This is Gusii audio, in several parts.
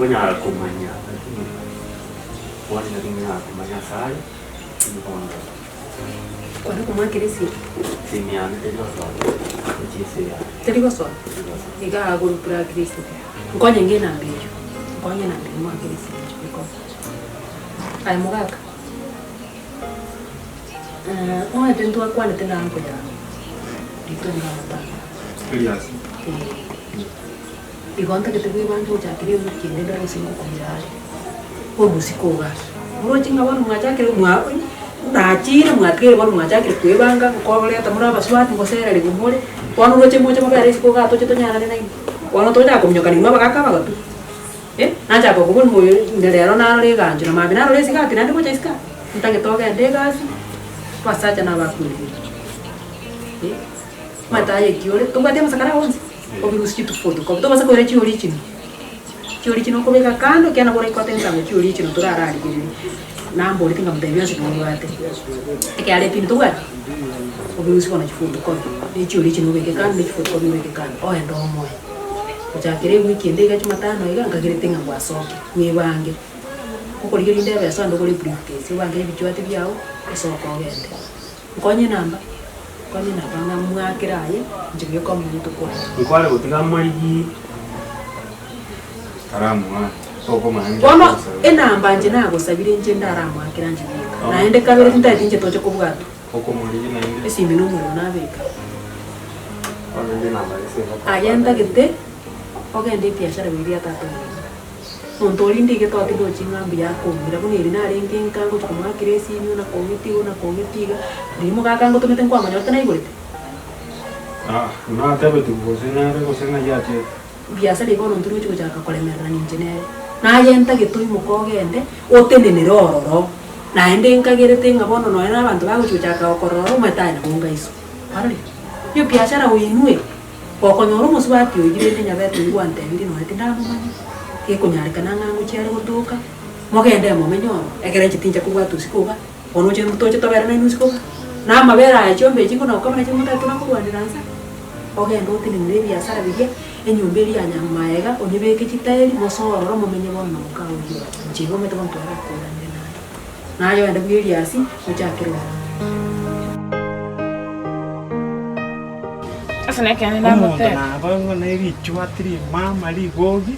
Tinkonyara komanya, lakini bono nari nkonyara komanya ase are, tindi komanya. Kware komoakera esimi? Esimi yane teri gosoa, gochia ase eyane. Teri gosoa? Teri gosoa. Iga agoro plug esimi. Nkonye nge enamba eyio, nkonye enamba eyio moakere esimi inche nkonye. Aye mogaka, omanyete ntwakwanete na uncle yao, rituko ria amatanga. Elias. Eh. Igo ntagete bwebange gochakera ewiki ende ndore gose ngokoira are, orusia kogasa. Moroche ng'a bono mwachakire mwa nachiire mwatigaire bono mwachakire kwebanga, nkobareta more abasubati ngosererigwe more, bono oroche moche mobere isiko igaa toche tonyarane nainwe. Bono tochaka kominyoka nainwe abagaka abagatu, eh, nachaka kobua oyo rero narora eganchwa na mambia narora esigati naende gocha isiko aa, ntagete ogende egasi, abasacha nabakwereire, eh, omanyete aye eki ore, tobwati amasakara onsi. Obirusie chitufutu kobi tobasa koira chioriginal, chioriginal okobeka kando ekiagera nabo oraikote ensango chioriginal torararigererie, namboreti nkamotebia bionsi nobwate, ekiagera epini tobwati? Obirusie bono chifutu kobi, ne chioriginal obeke kando ne chifutu kobi obeke kando, ogende omoe. Gochakera ewiki ende iga jumatano iga, nkagerete ng'a gwasokire, bwebange, okorigia rinde ebesa onde ogore ebriefcase, obange ebichwati biago, osoke ogende. Nkonye enamba, nkonye enamba ng'a mwakere aye, inche bweka omonto kwane. Nkware gotiga amarigie. Taramoa, tokomanya inche Bono agosabire. enamba inche nagosabire inche ndaramoakera inche bweka, naende kabere tintageti inche toche kobwatwa. Okomorigia naende. Esimi na omorero nabeka. Bono inche enamba gese ngokoa Aye ntagete ogende ebiashara biria bia tata omino. Monto oria ndigete otige gochia ng'a mbuya akoumera, buna eri narenge nka ngochia komoakera esimi ona kong'etiga ona kong'etiga iga, riria omogaka angotomete nkwamonyorete naigorete? Ah, natebetigwe gose nere gose ng'ai achete. Biasara ebi bono ntori gochia gochaka koremererania inche nere. Naye ntagete oimoke ogende, otenenere ororo, naende nkagerete ng'a bono nonya na abanto bagochia gochaka gokorora oro omanyete aye nabo ngaiso. Kwarorire? Hiyo biashara oinwe. Gokonyora omosubati oyio rende nyabete oyio gwantebirie nonya tindamomanya, gekonyarekana ng'a ngochia are gotoka, mogende momenye ororo, ekero inche tincha kobwata usiku iga, bono oche toche tobere nainwe usiku iga. Na amabere aya chiombe echi ngona gokama nachio motari tona korwanera nsa, ogende otenenere ebiasara biria, enyomba eria ya nyamaega, onyebeke chitairi, mosoe ororo momenye bono na moka oyio ororo. Inche igo omanyete bono twarakoranire naye. Naye ogende buna Eliasi, ochakere ororo. Ase nekeene Omonto namotebia. naba ng'a ne richwati rimama rigogi,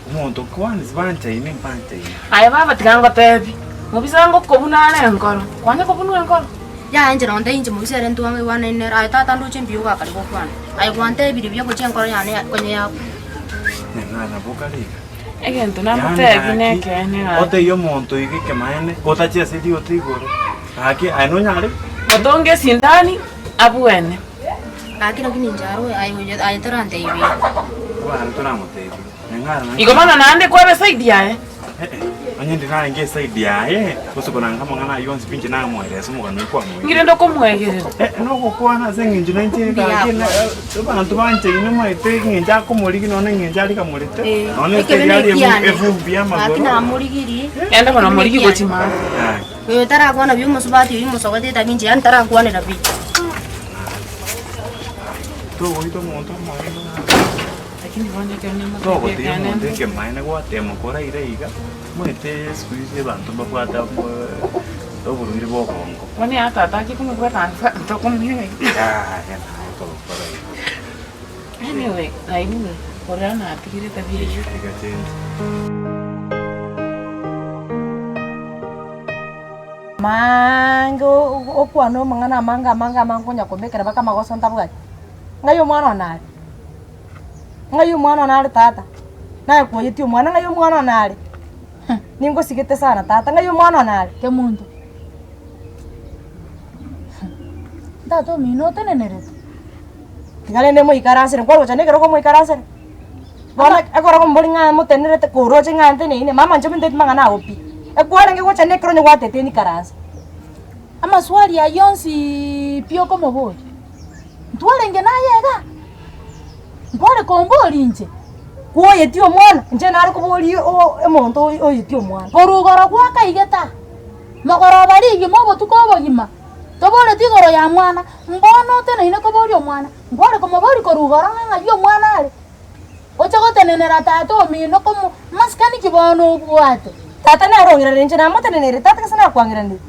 omonto kwansi banchaine mbanchaine. Aye baba tiga ngotebi, mobisa ngokobuna are enkoro, kwanya kobunwa enkoro? Yaya inche nonte inche mobisa ere ntwange igwane nere, aye tata ndoche mbuya ogakare gokwana, aye gwantebirie buya gochia enkoro yane konya yakwa. Neng'ana boka riga. Egento Yaani namotebi gaki, nekeene gaki. otebie omonto iga ekemaene, otachi ase rioto igoro, gaki aye nonyare. Motonge esindani abwene. Gaki lakini inche aro aye oyo aye torantebie. Abana toramotebie. Neng'ara naende. Igo bono naende kwabe esaidi yaye. Eh-eh, onye ndi narenge esaidi yaye, gose konanga amang'ana ayio onsi pi inche namoeresa omogano oyio kwamoeire. Inki rende okomoegerera? Eh, nogokwana ase eng'encho nainche gaki na abanto banchaine omanyete eng'encho akomorigia nonya eng'encho arikamorete, nonya Ekebe ekeri ari nekiane. efumbi Gaki y'amagoro. namorigirie. Genda bono omorigie gochia maate. Gaki. Oyo tarakwana buya omosubati oyio omosogete etabi inche yaani tarakwanera pi. Togoita omonto omoerio Lakini bono ekero namotebirie Togotiga ekeene omonto ekemaene gwatema koraira iga, omanyete siku hizi abanto mbabwate oborwaire bwa obongo. Bono ya tata achie komobwata nsa ntokomoira iga. Yaya naye togokora igo. Anyway, naigure korera natigire etabia eyio. Tiga chenche. Amaange okwane amang'ana amange amange amange konya kombekera mpaka amagoso ntabwati. Ng'ai omwana one are? Ng'ai omwana one are tata? Naye kwoyetie omwana, ng'ai omwana one are? Ningosigete sana tata, ng'ai omwana one are? Kemunto, Tata omino otenenerete? Tiga rende moikaransere, nkwarocha na ekerogo moikaransere. Bono ekero okomoboria ng'a motenerete koroche ng'a nteneine, mama inche omanyete mang'ana ago pi. Ekwarenge gocha na ekero onye gwatete nikaranse. Amaswali ayio onsiiii pi okomoboria, ntwarenge naye iga? Nkware komboria inche? Kwoyetie omwana, inche nare koboria o- omonto oyetie omwana. Korwa igoro gwakaigeta, mogoroba rigima obotuko obogima, toboreti igoro ya mwana, mbono oteneine koboria omwana, nkware komoboria korwa igoro ng'a ng'ai omwana are? Oche gotenenera tata omino komo masikani ki bono obwate? Tata nere ong'iranire, inche namotenenere, tata gose nakwang'iranire?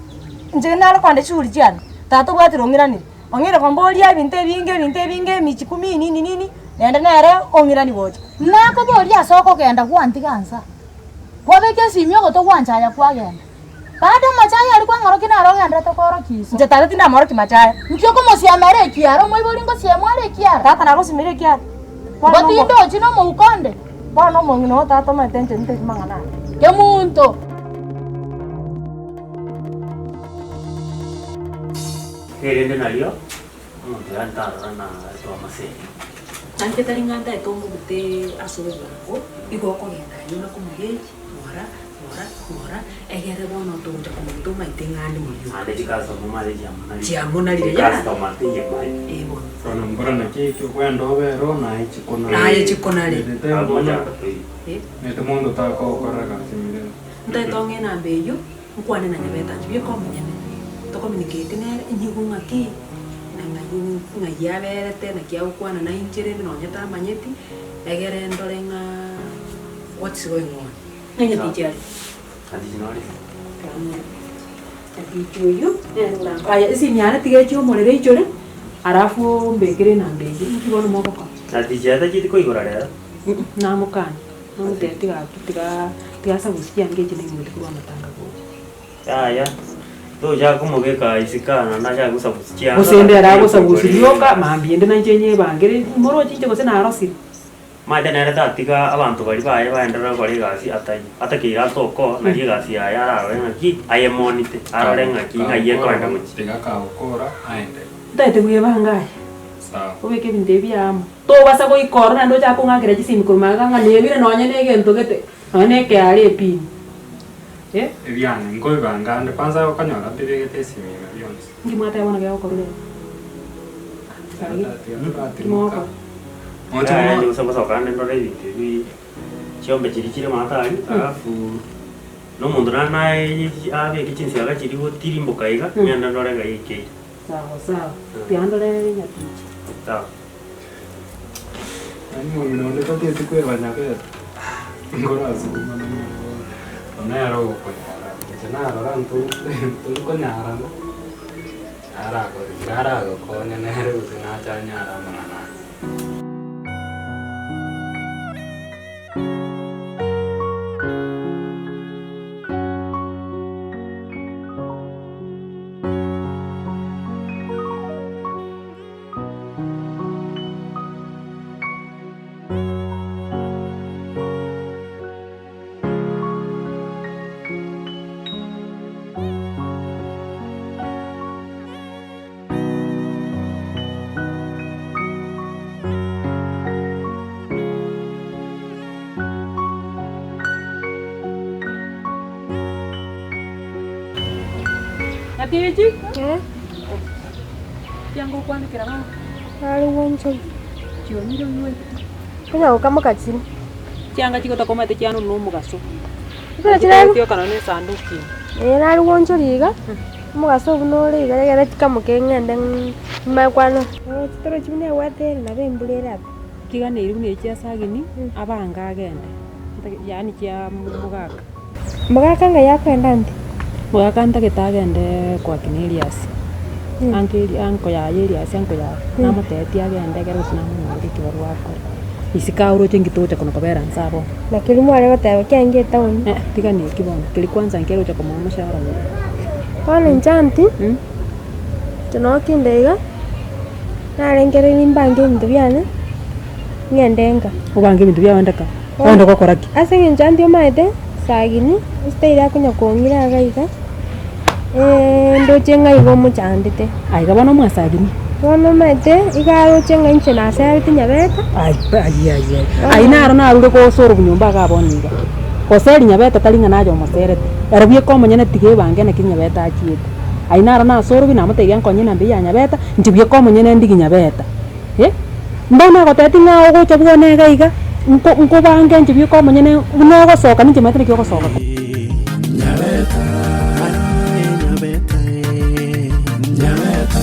Inche nare kogenda chishughuli chiane, tata obwatire ong'iranire, ong'ire komboria ebinto ebinge ebinto ebinge emichikumi nini nini, naende nere ong'irani gocha. Nakoboria ase okogenda gwantiga nsa, kwabeka esimi ogoto gwanchaya kwagenda. Bado amachaya aria kwang'orokia naro ogenderete koorokia iso. Inche tata tindamorokia machaya. Inki okomosiamera ekiara? Omoibori ngosiemwa are ekiara? Tata nagosimire ekiara. Ngotinda ochie nomouko onde? Bono omong'ina oo tata omanyete inche ntebi mang'ana aya. Kemunto. Erinde nario omonto oyo ntarora na aetwe amasemi. Nainche tari ng'a ntaete omogute ase obwango, igo okogenda ayio na komogechi, ng'ora, ng'ora, ng'ora, egere bono togocha komoguta omaete ng'a ande morioka. Naende chicustomer omanye chiamonarire. Chiamonarire, yaya. Chicustomer teiyo emaete. Eh bono. Bono mbora naki ekio kwenda obere oo naye chikonare. Naye chikonare. Nete Abo bono mochando toiyo. Eh. nete monto takogokora egasi mirembe. Ntaete ong'e enamba eyio. Nkwane na Nyabeta inche bieka omonyene, tocommunicate nere, inyigo ng'aki, na ng'ai ng'ai aberete, naki agokwana nainche rende nonye tamanyeti, egere ndore ng'a what's going on. Ng'a nyatichi are. Nyatichi nore? Nyatichi oyio, nere orango aya esimi yane tiga echie omorero eichore, alafu ombekere enamba eyio, inki bono mogokora? Nyatichi aye tachieti koigora rero? Namokania. Nomotebia tiga tiga tiga ase agusie chianga echi naimogetie korwa amatanga gocha. Yaya, tochaka komobeka isiko aa naende achake gosabusia chianga. Gose ende ere agosabusia rioka, mambia ende nainche nyebangere, moroche inche gose narosire. Omanyete nere tatiga abanto baria baye baenderere gokora egasi ataiyo. Atakeire atoke nari egasi yaye ararore ng'aki ayemonite, arore ng'aki ng'ai ekoenda gochia. Tiga kagokora aende. Ntaete bwebanga aye. Sawa. Obeke ebinto ebi amo. Tobasa goika ororo naende ochake kong'akera chisimi korwa magega ng'a nebire nonye na egento gete, nonye na ekeare epini. Eh. Ebiane, nkoibanga ande kwanza okonyora mbibegete esimi ime bionsi. Inki mwateba bono gegokorwa rero? Inki mogokora? Yaya inche gose ngosoka ande ndore ebinto ebi, chiombe chiria chire maate aria, alafu na omonto naende naye abeke chinsiaga chiria gotirimboka iga, ng'ende ndore ng'a ekeire. Sawa sawa, tiga ndore nyatichi. Sawa. Yaani omong'ina onde tateti kweba nyabere, nkorasukuma na oyo nere ogokonyara, inche narora ntori konyarana, arakore tiga aragokonye nere gose nache anyare amang'ana aya. Nyatichi. Chianga okwanekera bono. Nare gwanchora. Chiomire onywe. Onya gokamoka chire. Chianga chigotakomate chianuru na omogaso. Ekero chire Chioka nonya na esanduki ime. Ee nare gwanchora iga, omogaso buna ore iga egere chikamoke ng'ende manye kwana. Chitoro buna ebwate ere nabo embura erabe. Chiganeiri buna echi chia sagini, abange agende, yaani chia mogaka. Mogaka ng'ai akoenda ante? Mogaka ntagete agende kwa kina Elias, anke Eli anko yaye Elias anko yaye, namotebetie agende ekero gose namonyorere ekibarua akore. Isiko aoroche nki togocha kona kobera nse abwo. Naki riria mware goteba kiange etown? Eh, tiga neki bono, keria kwanza nkerocha komoa omoshahara oria. Bono inche aunty, inche noo kinde iga, narengereiri mbange ebinto biane, ng'ende nka. Obange ebinto biago ende ka? Ogende gokora ki? Ase eng'encho aunty omanyete, sagini, esitayiri akonya kong'ira iga iga, ndoche ng'a igo omochandete. Aiga bono mwasagini? Bono omanyete, iga aroche ng'a inche naserete nyabeta. Ai ai ai ai, ayio naro narure gosora obonyomba iga bono iga. Goseri nyabeta tari ng'a naye omoserete, ere bweka omonyene tiga ebange naki nyabeta achiete. Ayio naro nasorobi namotebia nkonye enamba eyio ya nyabeta, inche bweka omonyene ndigi nyabeta. Eh, mbono nagotebetie ng'a ogocha bwone iga iga, nko nkobange inche bweka omonyene buna ogosoka ninche maete naki ogosoka. Nyabeta, aye nyabeta, eh, nyabeta,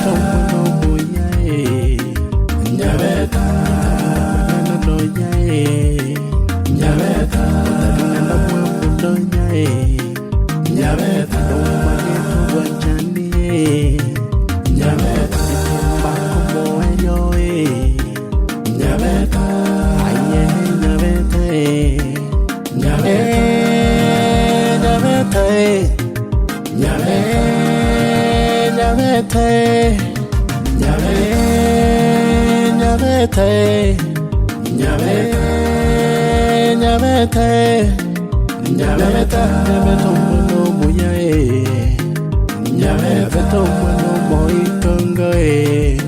omwana omuya, eh, nyabeta, mwana nonya, eh. Tonya eh, Nyabeta nomanyete obwanchani eh, Nyabeta etimba komoerio eh, Nyabeta aye Nyabeta eh, Nyabeta Nyabeta eh, Nyabeta Nyabeta eh, Nyabeta Nyabeta eh, Nyabeta Nyabeta eh, Nyabeta Nyabeta omwana omuya eh, Nyabeta omwana omoitongo eh.